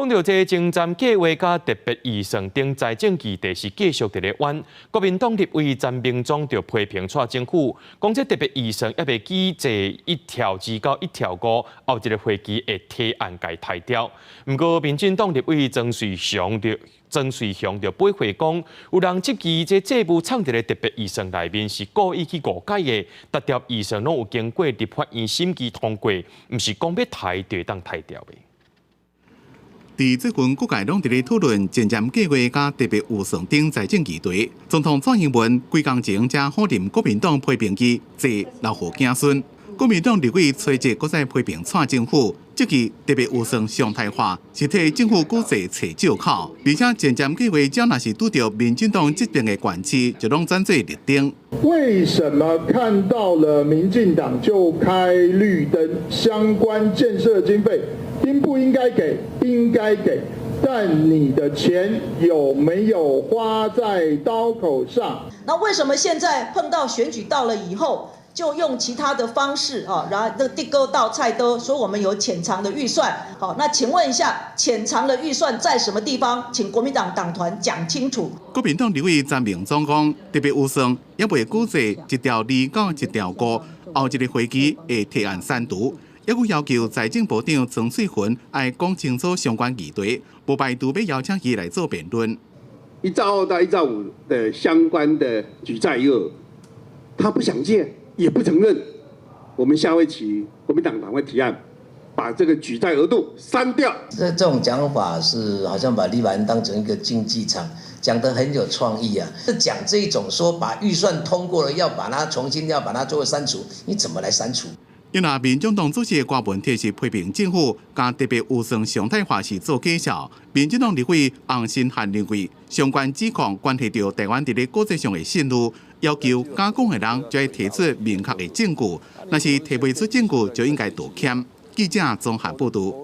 講到這前瞻計劃佮特別預算等財政議題是繼續佇咧冤，國民黨立委陳明忠就批評蔡政府，講這特別預算猶未舉債1兆2到1兆5，後一個會期會提案共刣掉。毋過民進黨立委曾瑞雄就駁回講，有人質疑這債務藏佇咧特別預算內面是故意去誤解的，逐條預算攏有經過立法院審議通過，毋是講欲刣就會當刣掉的。佇最近各界攏佇咧討論前瞻計劃佮特別預算等財政議題，總統蔡英文幾工前才否認國民黨批評伊債留予子孫。國民黨立委崔哲閣再批評蔡政府，質疑特別預算常態化是替政府舉債揣藉口，而且前瞻計劃只若是拄著民進黨這邊的縣市，就攏轉做綠燈。為什麼看到了民進黨就開綠燈？相關建設經費應不應該給？應該給，但你的錢有沒有花在刀口上？那為什麼現在碰到選舉到了以後，就用其他的方式啊，然後那地溝到菜刀，說我們有潛藏的預算。好，那請問一下，潛藏的預算在什麼地方？請國民黨黨團講清楚。國民黨立委陳明忠講，特別預算猶未舉債1兆2到1兆5，後一個會期會提案刪除。猶閣要求財政部長曾萃芬愛講清楚相關議題，無排除欲邀請伊來做辯論。 1兆2到1兆5的相關的舉債額，他不想借，也不承認。我們下會期國民黨黨會提案，把這個舉債額度刪掉。這種講法是好像把立法院當成一個競技場，講得很有創意啊！講這種說把預算通過了，要把它重新要把它做刪除，你怎麼來刪除？因為民眾黨主席郭文鐵是批評政府將特別預算常態化是做假笑。民進黨立委洪申翰認為，相關指控關係著台灣佇咧國際上的信譽，要求敢講的人就愛提出明確的證據，若是提袂出證據，就應該道歉。記者綜合報導。